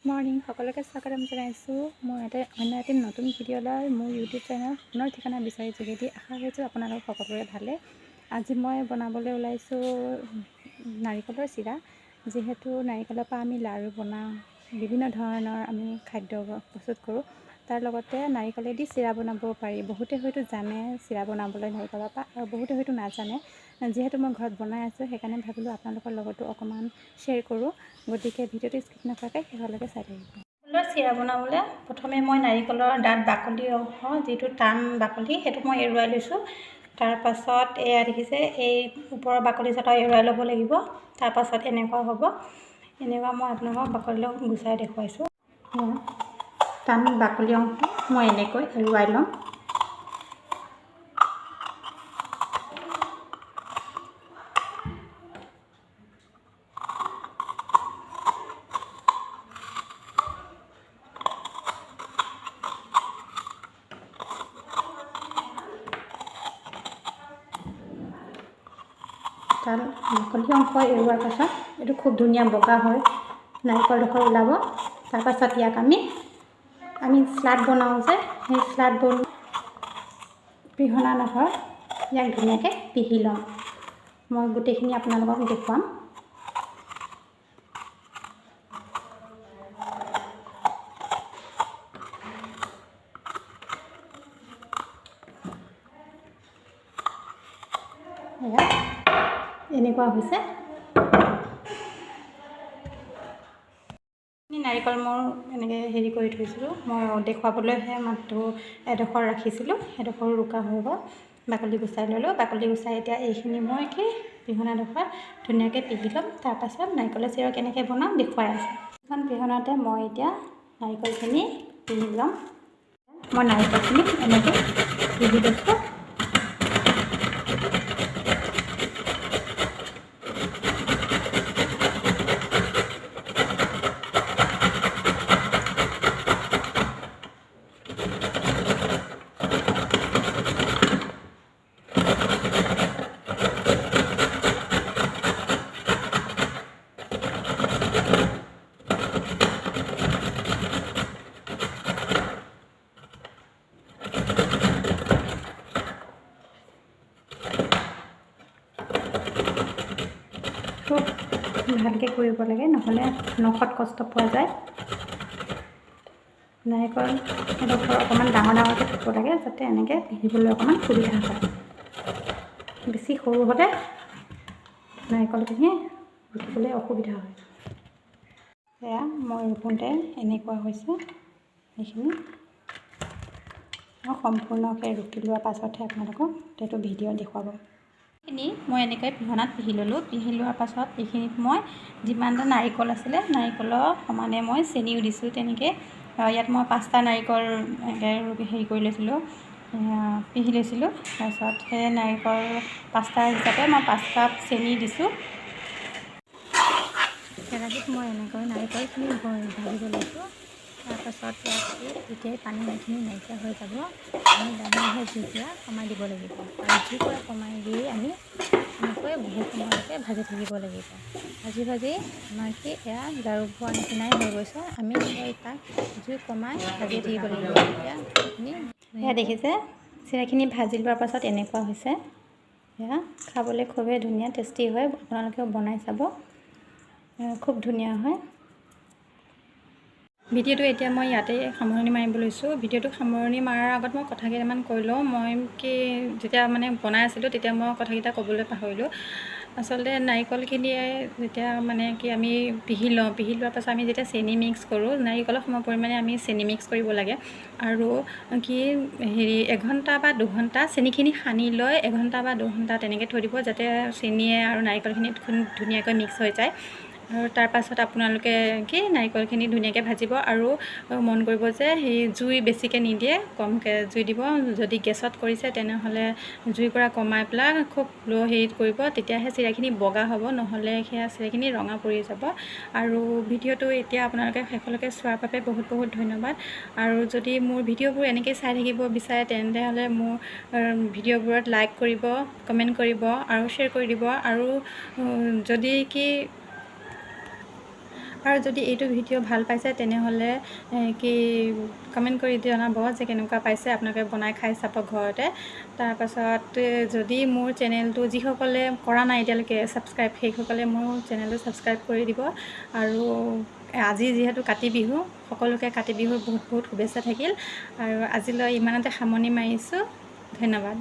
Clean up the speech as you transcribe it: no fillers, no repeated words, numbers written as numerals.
Morning সকলোকে স্বাগতম জনাইছোঁ মই এটা অন্য এটি নতুন ভিডিঅ'লৈ মোৰ ইউটিউব চেনেল পুনৰ ঠিকনা বিচাৰি যোগেদি। আশা কৰিছোঁ আপোনালোক সকলোৰে ভালে। আজি মই বনাবলৈ ওলাইছোঁ নাৰিকলৰ চিৰা। যিহেতু নাৰিকলৰ পৰা আমি লাড়ু বনাওঁ, বিভিন্ন ধৰণৰ আমি খাদ্য প্ৰস্তুত কৰোঁ, তাৰ লগতে নাৰিকলেদি চিৰা বনাব পাৰি। বহুতে হয়তো জানে চিৰা বনাবলৈ নাৰিকলৰ পৰা, আৰু বহুতে হয়তো নাজানে। যিহেতু মই ঘৰত বনাই আছোঁ, সেইকাৰণে ভাবিলোঁ আপোনালোকৰ লগতো অকণমান শ্বেয়াৰ কৰোঁ। গতিকে ভিডিঅ'টো স্কিপ নকৰাকৈ শেষলৈকে চাই থাকিব। চিৰা বনাবলৈ প্ৰথমে মই নাৰিকলৰ ডাঠ বাকলি অংশ, যিটো টান বাকলি, সেইটো মই এৰুৱাই লৈছোঁ। তাৰপাছত এয়া দেখিছে, এই ওপৰৰ বাকলি চটা এৰুৱাই ল'ব লাগিব। তাৰপাছত এনেকুৱা হ'ব, এনেকুৱা মই আপোনালোকক বাকলি গুচাই দেখুৱাইছোঁ। টান বাকলি অংশ মই এনেকৈ এৰুৱাই ল'ম। তাৰ বাকলি অংশ এৰুৱাৰ পাছত এইটো খুব ধুনীয়া বগা হয় নাৰিকলডোখৰ ওলাব। তাৰপাছত ইয়াক আমি আমি শ্লাদ বনাওঁ যে, সেই শ্লাদ বনোৱা পিহনাডোখৰ ইয়াক ধুনীয়াকৈ পিহি ল'ম। মই গোটেইখিনি আপোনালোকক দেখুৱাম। এয়া এনেকুৱা হৈছে। নাৰিকল মোৰ এনেকৈ হেৰি কৰি থৈছিলোঁ, মই দেখুৱাবলৈহে মাত্ৰ এডোখৰ ৰাখিছিলোঁ, সেইডোখৰ ৰুকা হৈ গ'ল। বাকলি গুচাই ল'লোঁ। বাকলি গুচাই এতিয়া এইখিনি মই কি পিহনাডোখৰত ধুনীয়াকৈ পিহি ল'ম। তাৰপাছত নাৰিকলৰ চিৰা কেনেকৈ বনাওঁ দেখুৱাই আছোঁ। এখন পিহনাতে মই এতিয়া নাৰিকলখিনি পিহি ল'ম। মই নাৰিকলখিনি এনেকৈ পিহি লৈছোঁ। খুব ভালকৈ কৰিব লাগে, নহ'লে নখত কষ্ট পোৱা যায়। নাৰিকল এডোখৰ অকণমান ডাঙৰ ডাঙৰকৈ থ'ব লাগে, যাতে এনেকৈ পিহিবলৈ অকণমান সুবিধা হয়। বেছি সৰু হ'লে নাৰিকলখিনি ৰুকিবলৈ অসুবিধা হয়। এয়া মই ৰুকোঁতে এনেকুৱা হৈছে। এইখিনি মই সম্পূৰ্ণকৈ ৰুকি লোৱাৰ পাছতহে আপোনালোকক এইটো ভিডিঅ' দেখুৱাব। এইখিনি মই এনেকৈ পিহনাত পিহি ল'লোঁ। পিহি লোৱাৰ পাছত এইখিনিত মই যিমানটা নাৰিকল আছিলে, নাৰিকলৰ সমানে মই চেনিও দিছোঁ। তেনেকৈ ইয়াত মই 5টা নাৰিকল এনেকৈ হেৰি কৰি লৈছিলোঁ, পিহি লৈছিলোঁ। তাৰপিছত সেই নাৰিকল 5টা হিচাপে মই 5 কাপ চেনি দিছোঁ। কেৰাহীত মই এনেকৈ নাৰিকলখিনি ভাজিব লৈছোঁ। তাৰপাছত ইয়াত যেতিয়াই পানীখিনি নাইকিয়া হৈ যাব, আমি লাহে লাহে জুইকুৰা কমাই দিব লাগিব। আৰু জুইকুৰা কমাই দি আমি এনেকৈ বহুত সময়লৈকে ভাজি থাকিব লাগিব। ভাজি ভাজি আমাৰ কি এয়া লাড়ু পোৱা নিচিনাই হৈ গৈছে। আমি তাক জুই কমাই ভাজি থাকিব লাগিব। তেতিয়া সেইখিনি এয়া দেখিছে, চিৰাখিনি ভাজি লোৱাৰ পাছত এনেকুৱা হৈছে। এয়া খাবলৈ খুবেই ধুনীয়া, টেষ্টি হয়। আপোনালোকেও বনাই চাব, খুব ধুনীয়া হয়। ভিডিঅ'টো এতিয়া মই ইয়াতে সামৰণি মাৰিব লৈছোঁ। ভিডিঅ'টো সামৰণি মৰাৰ আগত মই কথা কেইটামান কৈ লওঁ। মই কি যেতিয়া মানে বনাই আছিলোঁ, তেতিয়া মই কথাকেইটা ক'বলৈ পাহৰিলোঁ। আচলতে নাৰিকলখিনিয়ে যেতিয়া মানে কি আমি পিহি লওঁ, পিহি লোৱাৰ পাছত আমি যেতিয়া চেনি মিক্স কৰোঁ, নাৰিকলৰ সম পৰিমাণে আমি চেনি মিক্স কৰিব লাগে। আৰু কি হেৰি এঘণ্টা বা 2 ঘণ্টা চেনিখিনি সানি লৈ এঘণ্টা বা 2 ঘণ্টা তেনেকৈ থৈ দিব, যাতে চেনিয়ে আৰু নাৰিকলখিনি ধুনীয়াকৈ মিক্স হৈ যায়। আৰু তাৰপাছত আপোনালোকে কি নাৰিকলখিনি ধুনীয়াকৈ ভাজিব। আৰু মন কৰিব যে সেই জুই বেছিকৈ নিদিয়ে, কমকৈ জুই দিব। যদি গেছত কৰিছে, তেনেহ'লে জুইকুৰা কমাই পেলাই খুব ল' হেৰিত কৰিব, তেতিয়াহে চিৰাখিনি বগা হ'ব, নহ'লে সেয়া চিৰাখিনি ৰঙা পৰি যাব। আৰু ভিডিঅ'টো এতিয়া আপোনালোকে শেষলৈকে চোৱাৰ বাবে বহুত বহুত ধন্যবাদ। আৰু যদি মোৰ ভিডিঅ'বোৰ এনেকৈ চাই থাকিব বিচাৰে, তেন্তে হ'লে মোৰ ভিডিঅ'বোৰত লাইক কৰিব, কমেণ্ট কৰিব আৰু শ্বেয়াৰ কৰি দিব। আৰু যদি কি আৰু যদি এইটো ভিডিঅ' ভাল পাইছে, তেনেহ'লে কি কমেণ্ট কৰি জনাব যে কেনেকুৱা পাইছে। আপোনালোকে বনাই খাই চাব ঘৰতে। তাৰপাছত যদি মোৰ চেনেলটো যিসকলে কৰা নাই এতিয়ালৈকে ছাবস্ক্ৰাইব, সেইসকলে মোৰ চেনেলটো ছাবস্ক্ৰাইব কৰি দিব। আৰু আজি যিহেতু কাতি বিহু, সকলোকে কাতি বিহুৰ বহুত বহুত শুভেচ্ছা থাকিল। আৰু আজিলৈ ইমানতে সামৰণি মাৰিছোঁ। ধন্যবাদ।